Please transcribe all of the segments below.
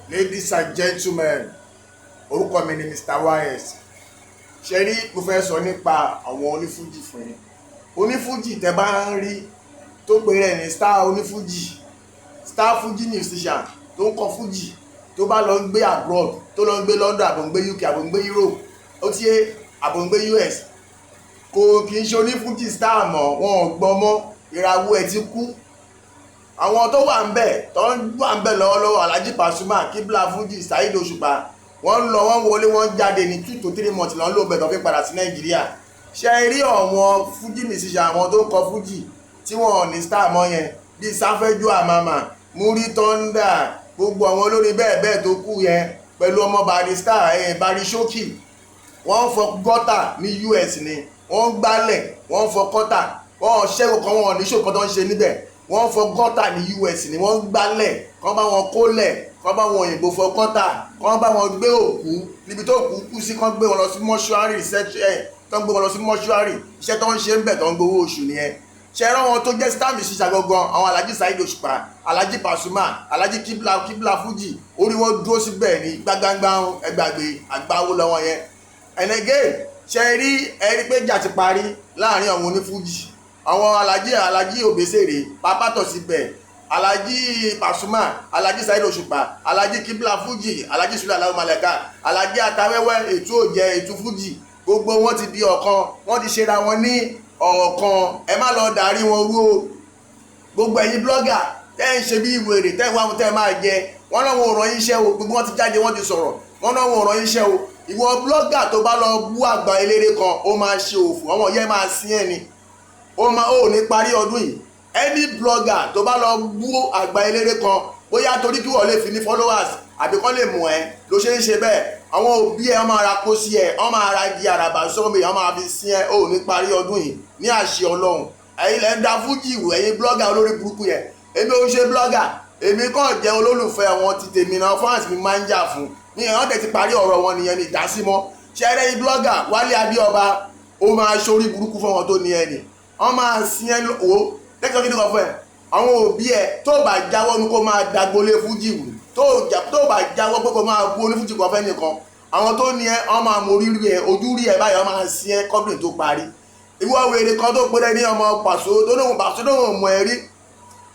Ladies and gentlemen, orúkọ mi ni Mr. YS. Ṣe rí, mo fẹ́ sọ nípa àwọn onífújì fún yín. Onífújì tẹ́ bá ń rí tó pe rẹ̀ ní star onífújì, star Fuji musician tó ń kọ fújì, tó bá lọ ń gbé abroad, tó lọ ń gbé London, àbò ń gbé UK, àbò ń gbé Europe, ó ti yé, àbò ń gbé US, kò kì í ṣe onífújì star mọ́. Wọn ò gbọ́ mọ́, ìràwọ̀ ẹ̀ ti kú. Àwọn tó wà ń bẹ̀, tó ń wà ń bẹ̀ lọ́wọ́lọ́wọ́, Alhaji Pasuma, Kibla Fuji, Saheed Òṣùpá, wọ́n ń lọ, wọ́n ń wọlé, wọ́n ń jáde ní 2 to 3 months lọ́n ló bẹ̀ tó fi padà sí Nàìjíríà. Ṣe rí àwọn Fuji musician, àwọn tó ń kọ Fuji tí wọ́n ò ní star mọ́ yẹn, bíi Sáfẹ́jú Àmàmà, Muri Thunder, gbogbo àwọn olórin bẹ́ẹ̀ bẹ́ẹ̀ tó kù yẹn, pẹ̀lú ọmọ Barrister ẹ̀ Barry Showkey, wọ́n ń fọ gọ́tà ní US ni, wọ́n ń gbálẹ̀, wọ́n ń fọ gọ́tà, wọ́n ṣẹ́gun kan, wọ́n ní ṣòkan tó ń ṣe níbẹ̀. Wọ́n ń fọ gọ́tà ní US ni, wọ́n ń gbálẹ̀, kán bá wọn kólẹ̀, kán bá wọn òyìnbó fọ gọ́tà, kán bá wọn gbé òkú níbi tó kú kú sí, kán gbé wọn lọ sí mọ́ṣúárì ẹ̀, tó ń gbé wọn lọ sí mọ́ṣúárì. Iṣẹ́ tó ń ṣe ń bẹ̀, tó ń gbowó oṣù nìyẹn. Ṣe rán wọn tó jẹ́ star musician gangan, àwọn Alhaji Saheed Òṣùpá, Alhaji Pasuma, Alhaji Kibla, Kibla Fuji, orí wọn dúró síbẹ̀ ní gbágbángbá. Ẹgbàgbé àgbáwó lọ́wọ́ yẹn. And again, ṣe rí, ẹ rí pé ìjà ti parí láàrin àwọn onífújì. Àwọn Alhaji Obesere, Pápátọ̀ síbẹ̀, Alhaji Pasuma, Alhaji Saheed Òṣùpá, Alhaji Kibla Fuji, Alhaji Sule Alao Malaika, Alhaji Atawẹ́wẹ́, ètò òjẹ ètò Fuji, gbogbo wọn ti di ọ̀kan, wọ́n ti ṣera wọn ní ọ̀kan. Ẹ má lọ darí wọn rú o. Gbogbo ẹ̀yin blogger tẹ́ ń ṣe bí wèrè, tẹ́ ń wá ohun tẹ́ máa jẹ, wọ́n náà wọn ò ràn yín iṣẹ́ o. Gbogbo wọn ti jáde, wọ́n ti sọ̀rọ̀, wọ́n náà wọn ò ràn yín iṣẹ́ o. Ìwọ blogger tó bá lọ bú àgbà eléré kan, ó máa ṣe òfò, àwọn yẹn máa sin ẹ ni, ó máa ó ní parí ọdún yìí. Any blogger tó bá lọ bú àgbà eléré kan, bóyá torí kí wọ́n lè fi ní followers àbí kán lè mọ̀ ẹ́ ló ṣe ń ṣe bẹ́ẹ̀, àwọn òbí ẹ, wọ́n máa ra kó sí ẹ, wọ́n máa ra igi àràbà sọ́mi, wọ́n máa fi sí ẹ. Ó ní parí ọdún yìí ní àṣẹ Ọlọ́run. Ẹ̀yin lẹ́ ń da fújì wò, ẹ̀yin blogger olórí burúkú yẹn. Èmi ò ń ṣe blogger, èmi kàn jẹ́ olólùfẹ́ wọn ti tèmi náà, fans mi máa ń jà fún ní ẹ̀wọ̀n tẹ̀ ti parí ọ̀rọ̀ wọn nìyẹn ní ìdásímọ́. Ṣẹ́rẹ́ yìí, blogger Wálé Adéọba, ó máa ṣorí burúkú fún wọn tó ní ẹni, wọ́n máa sin ẹ wò lẹ́kọ̀ọ́. Kí ni kò fún ẹ? Àwọn òbí ẹ tó bá jáwọ́ ní kó máa dagbolé fújì wù, tó bá jáwọ́ pé kó máa bú onífújì kan fẹ́ nìkan, àwọn tó ní ẹ, wọ́n máa mọ orí ẹ, ojú rí ẹ báyìí, wọ́n máa sin ẹ kọ́bìnrin tó parí. Ìwọ wèrè kan tó péré ní ọmọ Pàṣọ tó lóhùn, Pàṣọ lóhùn mọ̀ ẹ́ rí.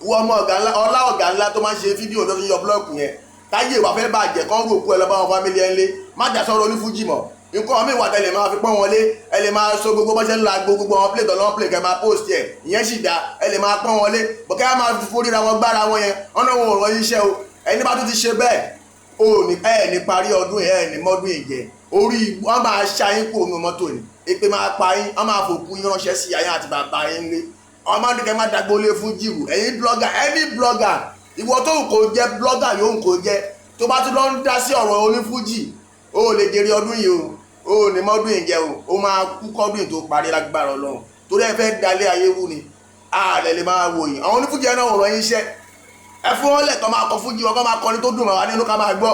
Ìwọ ọmọ ọ̀gá ńlá, ọlá ọ̀gá ńlá tó máa ń ṣe fídíò tó fi yọ block yẹn, táyé ìwà fẹ́ bàjẹ́, kán rò kú ẹ lọ bá wọn family ẹ ńlé. Má jà sọ̀rọ̀ onífújì mọ́. Nǹkan mi wà tẹ́lẹ̀ máa fi pọ́n wọn lé. Ẹ lè máa so gbogbo bọ́sẹ̀ ńlá, gbogbo àwọn play tọ́lọ́ play kẹ́ máa post ẹ̀, ìyẹn sì dá. Ẹ lè máa pọ́n wọn lé bọ̀kẹ́ á máa fi foríra wọn gbára wọn yẹn, ọ̀nà wọn ò rọ iṣẹ́ o. Ẹni bá tún ti ṣe bẹ́ẹ̀, o ní ẹ ní parí ọdún ẹ ní mọ́dún ìjẹ orí wọn máa ṣá yín kúrò nínú mọ́tò ni, èpè máa pa yín, wọn máa fòkú yín ránṣẹ́ sí ayé àti bàbá yín lé. Wọn máa ní kẹ́ máa dàgbò lé fún jìrù. Ẹ̀yin blogger, any blogger, ìwọ tó ń kò jẹ́ blogger yóò ń kò jẹ́, tó bá tún lọ ń dá sí ọ̀rọ̀ onífújì, o lè jèrè ọdún yìí o, ò ní mọ́dún yìí jẹ́ o. Ó máa kú kọ́dún yìí tó parí lágbára Ọlọ́run, torí ẹ fẹ́ dalé ayé wú ni. Ààrẹ lè máa wò yìí, àwọn onífújì ẹ náà wọ̀rọ̀ yín iṣẹ́ ẹ fún wọn lẹ̀ kọ́ máa kọ fújì wọn, kọ́ máa kọrin tó dùn mọ́ wa nínú, ká máa gbọ́.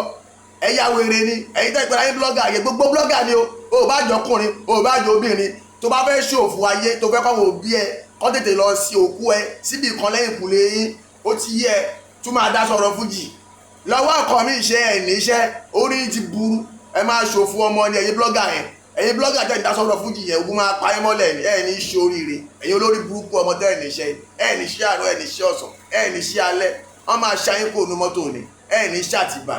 Ẹ yá wèrè ni ẹ̀yin tẹ́ ìpẹ́rẹ́ ayé blogger yẹ. Gbogbo blogger ni o, ò bá jọ ọkùnrin, o bá jọ obìnrin, tó bá fẹ́ ṣòfò ayé, tó fẹ́ kọ́ wọn òbí ẹ kọ́ tètè lọ sí òkú ẹ síbi kan lẹ́yìn ìkùlé yín, ó ti yẹ tún máa dá sọ̀rọ̀ fújì lọ́wọ́ ọkọ mi ṣe ẹ̀ níṣẹ́. Orí ti burú, ẹ máa ṣòfò ọmọ ni. Ẹ̀yin blogger yẹn, ẹ̀yin blogger tẹ́ ń dá sọ̀rọ̀ fújì yẹn, ogun máa pa yín mọ́lẹ̀. Ẹ̀ ní ṣe oríire. Ẹ̀yin olórí burúkú ọmọ tẹ́ ẹ̀ níṣẹ́, ẹ̀ ní ṣe àárọ̀, ẹ̀ ní ṣe ọ̀sán, ẹ̀ ní ṣe alẹ́, wọ́n máa ṣayín kó nu mọ́tò ni. Ẹ̀ ní ṣàtìbà,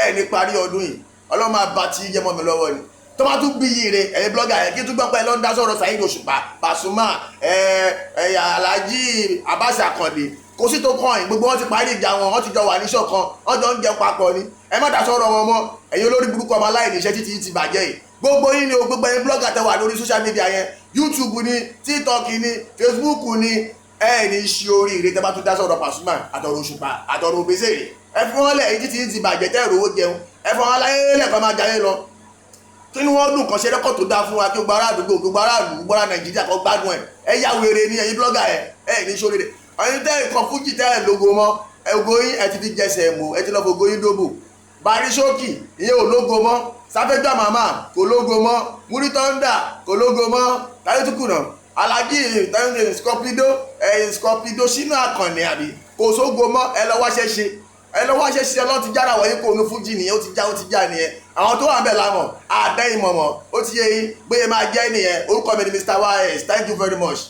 ẹ̀ ní parí ọdún yìí. Ọlọ́run máa bá ti jẹ́ mọ́ mi lọ́wọ́ ni. Tó bá tún bí yìí re, ẹ̀yin blogger yẹn, kí tún gbọ́ pé ẹ lọ ń dá sọ̀rọ̀ Saheed Òṣùpá, Pasuma, ẹ̀ Alhaji Abbas Akande, kò sí tó kàn yín. Gbogbo wọn ti parí ìjà wọn, wọn ti jọ wà ní ṣọ̀kan, wọn jọ ń jẹun papọ̀ ni. Ẹ má dá sọ̀rọ̀ wọn mọ́. Ẹ̀yin olórí burúkú ọmọ aláìní iṣẹ́ títí ti bàjẹ́ yìí, gbogbo yín ni o. Gbogbo ẹ̀yin blogger tẹ wà lórí social media yẹn, YouTube ni, TikTok ni, Facebook ni, ẹ ní ṣe oríire tẹ bá tún dá sọ̀rọ̀ Pasuma àtọ̀rọ̀ Òṣùpá àtọ̀rọ̀ Obesere. Ẹ fi wọn lẹ̀. Èyí títí ti bàjẹ́ tẹ́ ìrówó jẹun, ẹ fọ wọn aláyé lẹ́kọ̀ọ́ máa jayé lọ, kí ni wọ́n dùn kàn ṣe record tó dáa fún wa, kí gbogbo ará àdúgbò, gbogbo ará ìlú, gbogbo ará Nàìjíríà kó gbádùn ẹ̀. Ẹ yá wèrè ni ẹ̀yin blogger ẹ̀, ẹ̀ ní ṣoríire. Ẹ̀yin tẹ́ ìkan fújì tẹ́ ẹ̀ lógo mọ́, ògo yín ẹ ti fi jẹsẹ̀ mọ́, ẹ ti lọ́ fògo yín dóbò. Barry Showkey, ìyẹn ò lógo mọ́. Sáfẹ́jọ́ Màmá kò lógo mọ́. Muri Thunder kò lógo mọ́. Táyé tún kùnà Alhaji Scorpido, Scorpido sínú àkànní àbí kò sógo mọ́. Ẹ lọ wáṣẹ́ ṣe. Ẹ lọ wá ṣe ṣiṣẹ́ lọ́n ti jára wọ̀nyí kó nu fújì nìyẹn. Ó ti já, ó ti já nìyẹn. Àwọn tó wà ń bẹ̀ lámọ̀ àdẹ́yìn mọ̀mọ́. Ó ti yé yín, bóyá máa jẹ́ nìyẹn. Orúkọ mi ni Mr. YS. Thank you very much.